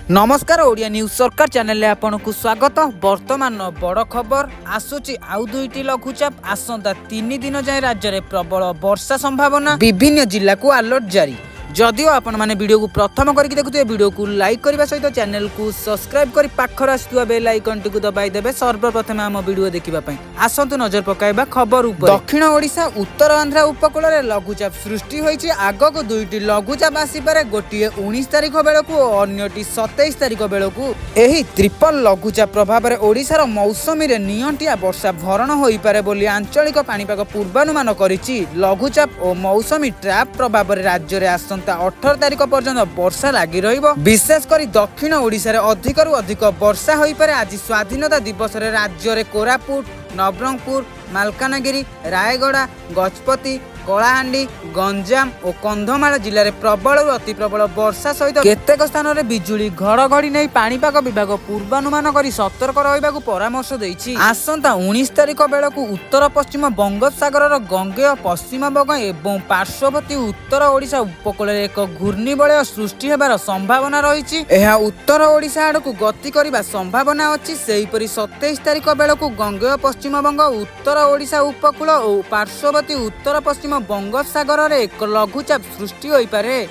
ନମସ୍କାର, ଓଡ଼ିଆ ନ୍ୟୁଜ୍ ସରକାର ଚ୍ୟାନେଲରେ ଆପଣଙ୍କୁ ସ୍ୱାଗତ। ବର୍ତ୍ତମାନର ବଡ଼ ଖବର ଆସୁଛି, ଆଉ ଦୁଇଟି ଲଘୁଚାପ। ଆସନ୍ତା 3 ଦିନ ଯାଏଁ ରାଜ୍ୟରେ ପ୍ରବଳ ବର୍ଷା ସମ୍ଭାବନା, ବିଭିନ୍ନ ଜିଲ୍ଲାକୁ ଆଲର୍ଟ ଜାରି। ଯଦିଓ ଆପଣମାନେ ଭିଡ଼ିଓକୁ ପ୍ରଥମ କରିକି ଦେଖୁଥିବେ, ଭିଡ଼ିଓକୁ ଲାଇକ୍ କରିବା ସହିତ ଚ୍ୟାନେଲକୁ ସବସ୍କ୍ରାଇବ୍ କରି ପାଖରେ ଆସୁଥିବା ବେଲ୍ ଆଇକନ୍ଟିକୁ ଦବାଇ ଦେବେ ସର୍ବପ୍ରଥମେ ଆମ ଭିଡ଼ିଓ ଦେଖିବା ପାଇଁ। ଆସନ୍ତୁ ନଜର ପକାଇବା ଖବର ଉପରେ। ଦକ୍ଷିଣ ଓଡ଼ିଶା, ଉତ୍ତର ଆନ୍ଧ୍ର ଉପକୂଳରେ ଲଘୁଚାପ ସୃଷ୍ଟି ହୋଇଛି। ଆଗକୁ ଦୁଇଟି ଲଘୁଚାପ ଆସିପାରେ, ଗୋଟିଏ 19 ତାରିଖ ବେଳକୁ ଓ ଅନ୍ୟଟି 27 ତାରିଖ ବେଳକୁ। ଏହି ତ୍ରିପଲ ଲଘୁଚାପ ପ୍ରଭାବରେ ଓଡ଼ିଶାର ମୌସୁମୀରେ ନିଅଣ୍ଟିଆ ବର୍ଷା ଭରଣ ହୋଇପାରେ ବୋଲି ଆଞ୍ଚଳିକ ପାଣିପାଗ ପୂର୍ବାନୁମାନ କରିଛି। ଲଘୁଚାପ ଓ ମୌସୁମୀ ଟ୍ରାପ୍ ପ୍ରଭାବରେ ରାଜ୍ୟରେ ଆସନ୍ତା 18 ତାରିଖ ପର୍ଯ୍ୟନ୍ତ ବର୍ଷା ଲାଗି ରହିବ। ବିଶେଷ କରି ଦକ୍ଷିଣ ଓଡ଼ିଶାରେ ଅଧିକରୁ ଅଧିକ ବର୍ଷା ହୋଇପାରେ। ଆଜି ସ୍ୱାଧୀନତା ଦିବସରେ ରାଜ୍ୟରେ କୋରାପୁଟ, ନବରଙ୍ଗପୁର, ମାଲକାନଗିରି, ରାୟଗଡ଼ା, ଗଜପତି, କଳାହାଣ୍ଡି, ଗଞ୍ଜାମ ଓ କନ୍ଧମାଳ ଜିଲ୍ଲାରେ ପ୍ରବଳରୁ ଅତି ପ୍ରବଳ ବର୍ଷା ସହିତ କେତେକ ସ୍ଥାନରେ ବିଜୁଳି ଘଡ଼ଘଡ଼ି ନେଇ ପାଣିପାଗ ବିଭାଗ ପୂର୍ବାନୁମାନ କରି ସତର୍କ ରହିବାକୁ ପରାମର୍ଶ ଦେଇଛି। ଆସନ୍ତା 19 ତାରିଖ ବେଳକୁ ଉତ୍ତର ପଶ୍ଚିମ ବଙ୍ଗୋପସାଗରର ଗଙ୍ଗେୟ ପଶ୍ଚିମବଙ୍ଗ ଏବଂ ପାର୍ଶ୍ୱବର୍ତ୍ତୀ ଉତ୍ତର ଓଡ଼ିଶା ଉପକୂଳରେ ଏକ ଘୂର୍ଣ୍ଣିବଳୟ ସୃଷ୍ଟି ହେବାର ସମ୍ଭାବନା ରହିଛି। ଏହା ଉତ୍ତର ଓଡ଼ିଶା ଆଡ଼କୁ ଗତି କରିବା ସମ୍ଭାବନା ଅଛି। ସେହିପରି 27 ତାରିଖ ବେଳକୁ ଗଙ୍ଗେୟ ପଶ୍ଚିମବଙ୍ଗ, ଉତ୍ତର ଓଡ଼ିଶା ଉପକୂଳ ଓ ପାର୍ଶ୍ୱବର୍ତ୍ତୀ ଉତ୍ତର ପଶ୍ଚିମ ବଙ୍ଗୋପସାଗରରେ ଏକ ଲଘୁଚାପ ସୃଷ୍ଟି ହୋଇପାରେ।